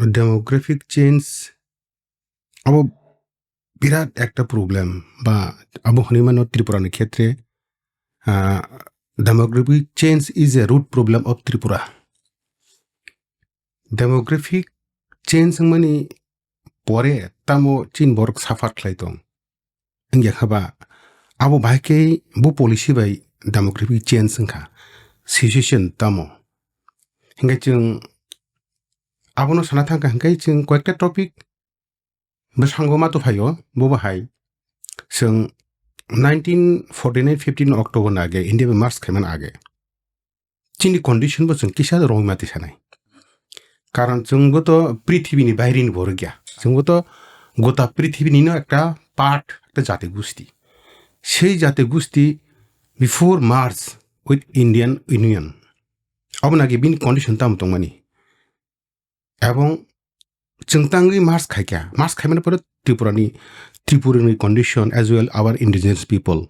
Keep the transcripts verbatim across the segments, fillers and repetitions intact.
Demographic change abo birat ekta problem, ba abo hwnwi mano Tripura ni khetre, ah, demographic change is a root problem of Tripura. Demographic change wngmani pore tamo chini borok suffer khlai tong. Wngya kha ba, abo bahai khe bo policy bai demographic change wngkha, situation tamo. Hinkhe chwng abono sana thangkha hinkhe chwng koyekta topic bwskango ma tuphaio, bo bahai chwng nineteen forty-nine fifteen October ni age India bai merge khaimani age. Chini condition bo chwng kisa romwi mati sanai. Karon chwngbo to prithibini bairini borok ya. Chwngbo to gota prithibini no ekta part, ekta jati gusti. Sei jati gusti before merge with Indian Union. Abo nagi bini condition tamo tongmani. Ebong chwng tangwi merge khaikha. Merge khaimani pore Tripurani, Tripurani condition as well our indigenous people.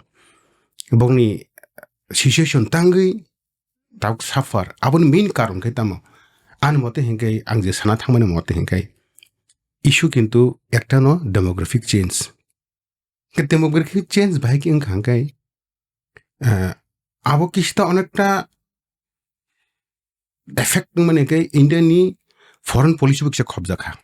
Bongni situation tangwi tabuk suffer. Aboni main karon khe tamo? Ani mote hinkhe ang je sana thangmani mote hinkhe issue kintu ekta no demographic change. Ke demographic change bahai khe wngkha hinkhe, eh, abo kista onekta effect wngmani hinkhe India ni foreign policy bo kisa khobjakha.